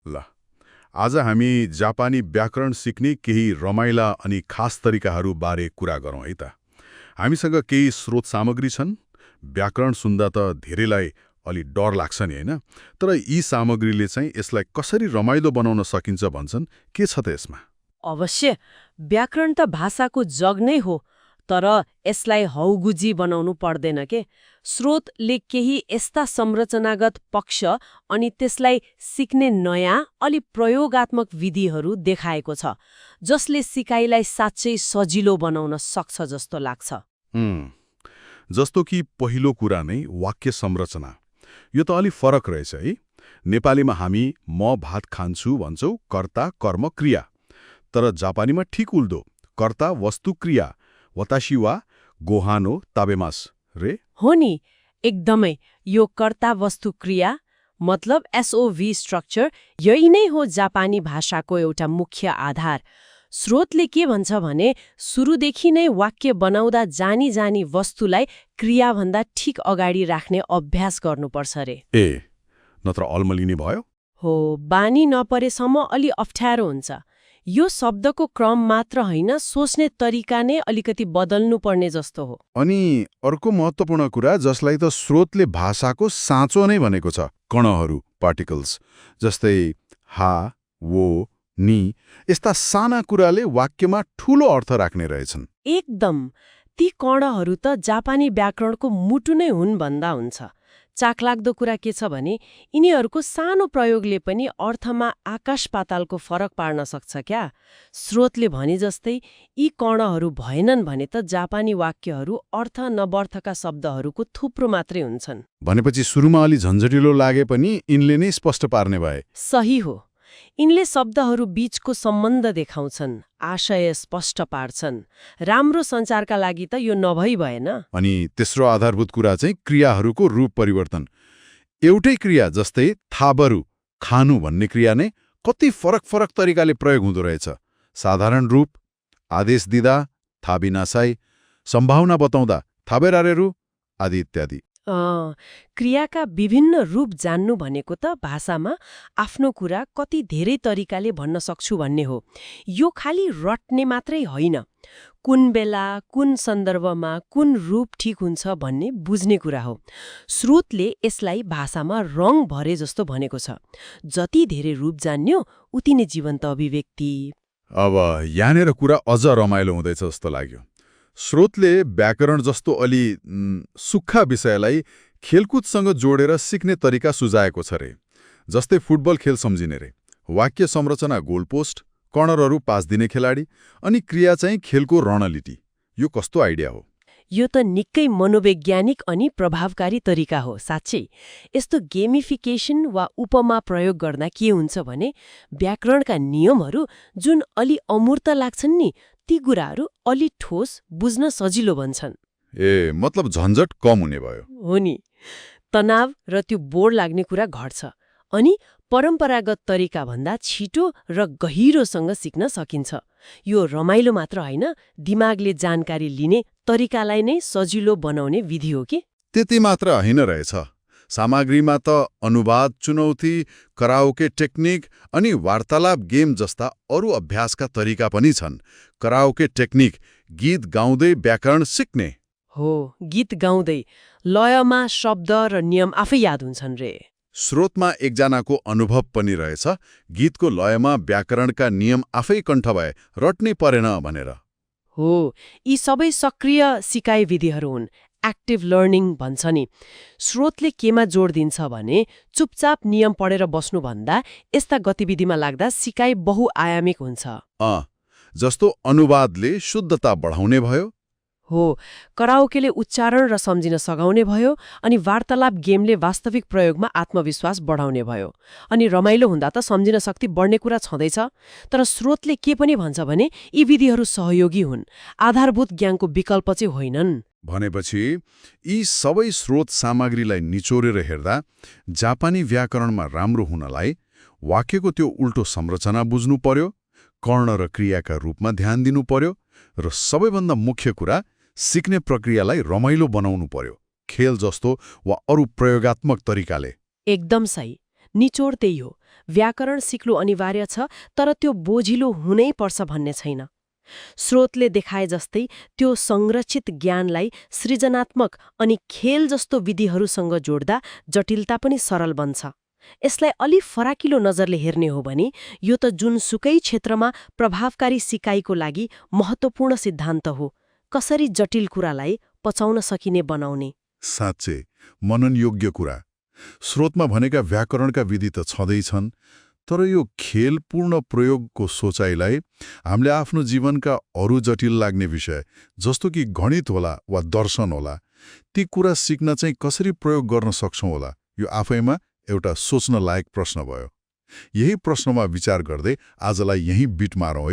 ल आज हामी जापानी व्याकरण सिक्ने केही रमाइला अनि खास तरिकाहरू बारे कुरा गरौँ है त। हामीसँग केही स्रोत सामग्री छन्। व्याकरण सुन्दा त धेरैलाई अलि डर लाग्छ नि होइन, तर यी सामग्रीले चाहिँ यसलाई कसरी रमाइलो बनाउन सकिन्छ भन्छन्। के छ त यसमा? अवश्य। व्याकरण त भाषाको जग नै हो, तर यसलाई हौगुजी बनाउनु पर्दैन के। स्रोतले केही यस्ता संरचनागत पक्ष अनि त्यसलाई सिक्ने नयाँ अलि प्रयोगात्मक विधिहरू देखाएको छ, जसले सिकाइलाई साँच्चै सजिलो बनाउन सक्छ जस्तो लाग्छ। जस्तो कि पहिलो कुरा नै वाक्य संरचना। यो त अलि फरक रहेछ है। नेपालीमा हामी म भात खान्छु भन्छौँ, कर्ता कर्म क्रिया, तर जापानीमा ठिक उल्दो, कर्ता वस्तु क्रिया, वताशी वा गोहानो ताबेमास रे। हो नि, एकदमै। यो कर्ता वस्तु क्रिया मतलब एसओभी स्ट्रक्चर, यही नै हो जापानी भाषाको एउटा मुख्य आधार। स्रोतले के भन्छ भने सुरुदेखि नै वाक्य बनाउँदा जानी जानी वस्तुलाई क्रियाभन्दा ठिक अगाडि राख्ने अभ्यास गर्नुपर्छ रे। नत्र अल्मलिने भयो। हो, बानी नपरेसम्म अलि अप्ठ्यारो हुन्छ। यो शब्दको क्रम मात्र होइन, सोच्ने तरिका नै अलिकति बदल्नु पर्ने जस्तो हो। अनि अर्को महत्त्वपूर्ण कुरा जसलाई त स्रोतले भाषाको साँचो नै भनेको छ, कणहरू पार्टिकल्स, जस्तै हा, वो, नि, यस्ता साना कुराले वाक्यमा ठूलो अर्थ राख्ने रहेछन्। एकदम। ती कणहरू त जापानी व्याकरणको मुटु नै हुन् भन्दा हुन्छ। चाखलाग्दो कुरा के छ भने यिनीहरूको सानो प्रयोगले पनि अर्थमा आकाश पातालको फरक पार्न सक्छ क्या। स्रोतले भने जस्तै यी कणहरू भएनन् भने त जापानी वाक्यहरू अर्थ नबर्थका शब्दहरूको थुप्रो मात्रै हुन्छन्। भनेपछि सुरुमा अलि झन्झटिलो लागे पनि यिनले नै स्पष्ट पार्ने भए। सही हो। यिनले शब्दहरू बीचको सम्बन्ध देखाउँछन्, आशय स्पष्ट पार्छन्। राम्रो सञ्चारका लागि त यो नभई भएन। अनि तेस्रो आधारभूत कुरा चाहिँ क्रियाहरूको रूप परिवर्तन। एउटै क्रिया जस्तै थाबरु खानु भन्ने क्रिया नै कति फरक फरक तरिकाले प्रयोग हुँदो रहेछ। साधारण रूप आदेश दिँदा थाबिनासाई, सम्भावना बताउँदा थाबेरारेरु आदि इत्यादि। क्रियाका विभिन्न रूप जान्नु भनेको त भाषामा आफ्नो कुरा कति धेरै तरिकाले भन्न सक्छु भन्ने हो। यो खालि रट्ने मात्रै होइन, कुन बेला कुन सन्दर्भमा कुन रूप ठिक हुन्छ भन्ने बुझ्ने कुरा हो। स्रोतले यसलाई भाषामा रङ भरे जस्तो भनेको छ। जति धेरै रूप जान्यो उति नै जीवन्त अभिव्यक्ति। अब यहाँनिर कुरा अझ रमाइलो हुँदैछ जस्तो लाग्यो। स्रोतले व्याकरण जस्तो अलि सुक्खा विषयलाई खेलकुदसँग जोडेर सिक्ने तरिका सुझाएको छ रे। जस्तै फुटबल खेल सम्झिने रे। वाक्य संरचना गोलपोस्ट, कर्नरहरू पास दिने खेलाडी, अनि क्रिया चाहिँ खेलको रणनीति। यो कस्तो आइडिया हो? यो त निकै मनोवैज्ञानिक अनि प्रभावकारी तरिका हो साँच्चै। यस्तो गेमिफिकेसन वा उपमा प्रयोग गर्दा के हुन्छ भने व्याकरणका नियमहरू जुन अलि अमूर्त लाग्छन् नि, ती कुराहरू अलि ठोस, बुझ्न सजिलो बन्छन्। मतलब झन्झट कम हुने भयो। हो नि, तनाव र त्यो बोर लाग्ने कुरा घट्छ। अनि परम्परागत तरिका भन्दा छिटो र गहिरोसँग सिक्न सकिन्छ। यो रमाइलो मात्र होइन, दिमागले जानकारी लिने तरिकालाई नै सजिलो बनाउने विधि हो कि। त्यति मात्र होइन रहेछ। सामग्रीमा त अनुवाद चुनौती, कराओके टेक्निक अनि वार्तालाप गेम जस्ता अरू अभ्यासका तरिका पनि छन्। कराओके टेक्निक गीत गाउँदै व्याकरण सिक्ने हो। गीत गाउँदै लयमा शब्द र नियम आफै याद हुन्छन् रे। स्रोतमा एकजनाको अनुभव पनि रहेछ, गीतको लयमा व्याकरणका नियम आफै कण्ठ भए, रट्नै परेन भनेर। हो, यी सबै सक्रिय सिकाइ विधिहरू हुन्। एक्टिभ लर्निङ भन्छ नि। स्रोतले केमा जोड दिन्छ भने चुपचाप नियम पढेर बस्नुभन्दा यस्ता गतिविधिमा लाग्दा सिकाइ बहुआयामिक हुन्छ। जस्तो अनुवादले शुद्धता बढाउने भयो। हो, कराओकेले उच्चारण र सम्झिन सघाउने भयो, अनि वार्तालाप गेमले वास्तविक प्रयोगमा आत्मविश्वास बढाउने भयो। अनि रमाइलो हुँदा त सम्झिन शक्ति बढ्ने कुरा छँदैछ। तर स्रोतले के पनि भन्छ भने यी विधिहरू सहयोगी हुन्, आधारभूत ज्ञानको विकल्प चाहिँ होइनन्। भनेपछि यी सबै स्रोत सामग्रीलाई निचोरेर हेर्दा जापानी व्याकरणमा राम्रो हुनलाई वाक्यको त्यो उल्टो संरचना बुझ्नु पर्यो, कर्ण र क्रियाका रूपमा ध्यान दिनु पर्यो, र सबैभन्दा मुख्य कुरा सिक्ने प्रक्रियालाई रमाइलो बनाउनु पर्यो, खेल जस्तो वा अरू प्रयोगात्मक तरिकाले। एकदम सही। निचोड त्यही हो, व्याकरण सिक्नु अनिवार्य छ, तर त्यो बोझिलो हुनै पर्छ भन्ने छैन। स्रोतले देखाए जस्तै त्यो संरक्षित ज्ञानलाई सृजनात्मक अनि खेल जस्तो विधिहरूसँग जोड्दा जटिलता पनि सरल बन्छ। यसलाई अलि फराकिलो नजरले हेर्ने हो भने यो त जुनसुकै क्षेत्रमा प्रभावकारी सिकाइको लागि महत्त्वपूर्ण सिद्धान्त हो, कसरी जटिल कुरालाई पचाउन सकिने बनाउने। साँच्चै मनन योग्य कुरा। स्रोतमा भनेका व्याकरणका विधि त छँदैछन्, तर यो खेलपूर्ण प्रयोगको सोचाइलाई हामीले आफ्नो जीवनका अरू जटिल लाग्ने विषय जस्तो कि गणित होला वा दर्शन होला, ती कुरा सिक्न चाहिँ कसरी प्रयोग गर्न सक्छौँ होला, यो आफैमा एउटा सोच्न लायक प्रश्न भयो। यही प्रश्नमा विचार गर्दै आजलाई यहीँ बिट मारौँ है त।